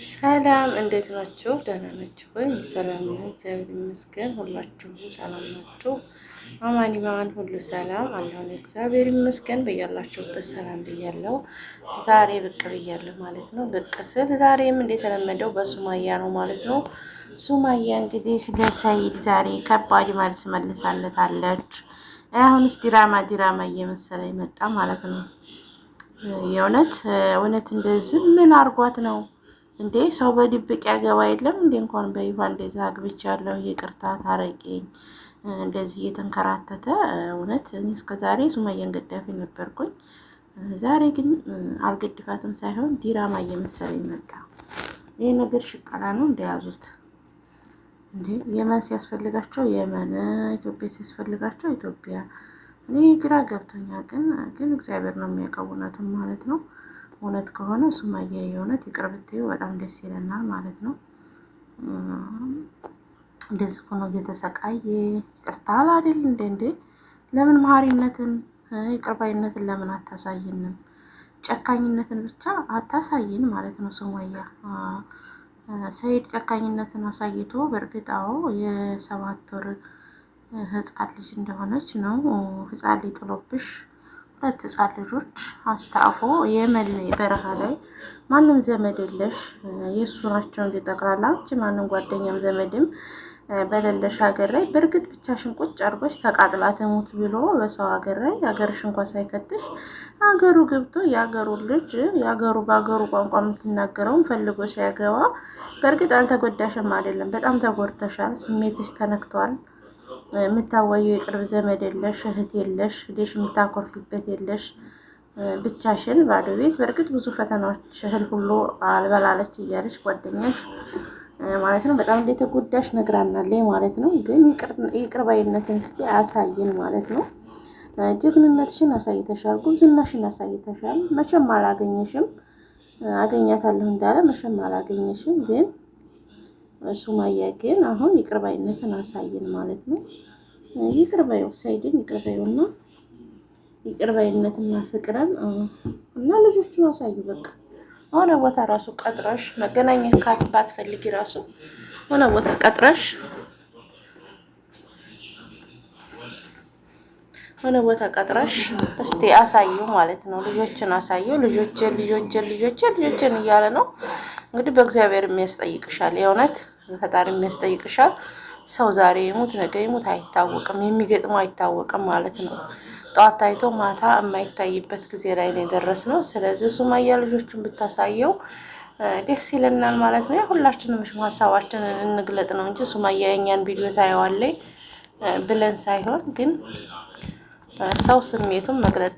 ሰላም እንዴት ናችሁ? ደህና ናችሁ ወይ? ሰላም ነው፣ እግዚአብሔር ይመስገን። ሁላችሁም ሰላም ናችሁ? አማን ይማን ሁሉ ሰላም አለሁን፣ እግዚአብሔር ይመስገን። በያላችሁበት ሰላም ብያለሁ። ዛሬ ብቅ ብያለሁ ማለት ነው። ብቅ ስል ዛሬም እንደተለመደው በሱማያ ነው ማለት ነው። ሱማያ እንግዲህ ለሰይድ ዛሬ ከባድ መልስ መልሳለታለች። አሁንስ ዲራማ ዲራማ እየመሰለ መጣ ማለት ነው። የእውነት እውነት እንደዚህ ምን አርጓት ነው እንዴ? ሰው በድብቅ ያገባ የለም እንዴ? እንኳን በይፋ እንደዚህ አግብቻለሁ ይቅርታ ታረቂኝ እንደዚህ እየተንከራተተ። እውነት እኔ እስከ ዛሬ ሱመያን ገዳፊ ነበርኩኝ። ዛሬ ግን አልገድፋትም ሳይሆን ዲራማ እየመሰለኝ መጣ። ይህ ነገር ሽቀላ ነው እንደያዙት እንዴ። የመን ሲያስፈልጋቸው የመን፣ ኢትዮጵያ ሲያስፈልጋቸው ኢትዮጵያ። እኔ ግራ ገብቶኛል። ግን ግን እግዚአብሔር ነው የሚያውቀው እውነቱን ማለት ነው። እውነት ከሆነ ሱመያ የእውነት ይቅር ብትይው በጣም ደስ ይለናል ማለት ነው። እንደዚህ ሆኖ እየተሰቃየ ይቅርታ አይደል እንዴ? እንዴ ለምን መሀሪነትን ይቅርባይነትን ለምን አታሳይንም? ጨካኝነትን ብቻ አታሳይን ማለት ነው። ሱመያ ሰይድ ጨካኝነትን አሳይቶ በእርግጥ አዎ የ7 ወር ህፃን ልጅ እንደሆነች ነው። ህፃን ልጅ ጥሎብሽ ሁለት ህፃን ልጆች አስታፎ የመን በረሃ ላይ ማንም ዘመድ የለሽ፣ የእሱ ናቸው እንጂ ጠቅላላ አንቺ ማንም ጓደኛም ዘመድም በሌለሽ ሀገር ላይ በእርግጥ ብቻሽን ቁጭ አድርጎሽ ተቃጥላ ትሙት ብሎ በሰው ሀገር ላይ ሀገርሽ እንኳ ሳይከትሽ ሀገሩ ገብቶ የሀገሩ ልጅ የሀገሩ በሀገሩ ቋንቋ የምትናገረውን ፈልጎ ሲያገባ በእርግጥ አልተጎዳሽም አይደለም፣ በጣም ተጎድተሻል። ስሜትሽ ተነክቷል። የምታዋየው የቅርብ ዘመድ የለሽ፣ እህት የለሽ፣ ሄደሽ የምታኮርፊበት የለሽ፣ ብቻሽን ባዶ ቤት። በእርግጥ ብዙ ፈተናዎች እህል ሁሉ አልበላለች እያለች ጓደኛሽ ማለት ነው በጣም እንደተጎዳሽ ነግራናለች ማለት ነው። ግን ይቅር ባይነትን እስኪ አሳይን ማለት ነው። ጀግንነትሽን አሳይተሻል፣ ጉብዝናሽን አሳይተሻል። መቼም አላገኘሽም፣ አገኛታለሁ እንዳለ መቼም አላገኘሽም። ግን ሱማያ ግን አሁን ይቅር ባይነትን አሳይን ማለት ነው። ይቅር በይው ሰይድን ይቅር በይውና ይቅር ባይነትና ፍቅርን እና ልጆቹን አሳዩ። በቃ ሆነ ቦታ ራሱ ቀጥረሽ መገናኘት ባትፈልጊ ራሱ ሆነ ቦታ ቀጥረሽ ሆነ ቦታ ቀጥረሽ እስቲ አሳዩ ማለት ነው። ልጆችን አሳዩ። ልጆችን ልጆችን ልጆችን ልጆችን እያለ ነው እንግዲህ። በእግዚአብሔር የሚያስጠይቅሻል፣ የእውነት ፈጣሪ የሚያስጠይቅሻል። ሰው ዛሬ ይሙት ነገ ይሙት አይታወቅም፣ የሚገጥመው አይታወቅም ማለት ነው። ጠዋት ታይቶ ማታ የማይታይበት ጊዜ ላይ ነው የደረስነው። ስለዚህ ሱማያ ልጆቹን ብታሳየው ደስ ይለናል ማለት ነው። ሁላችንም ሀሳባችንን እንግለጥ ነው እንጂ ሱማያ የኛን ቪዲዮ ታየዋለች ብለን ሳይሆን ግን ሰው ስሜቱን መግለጥ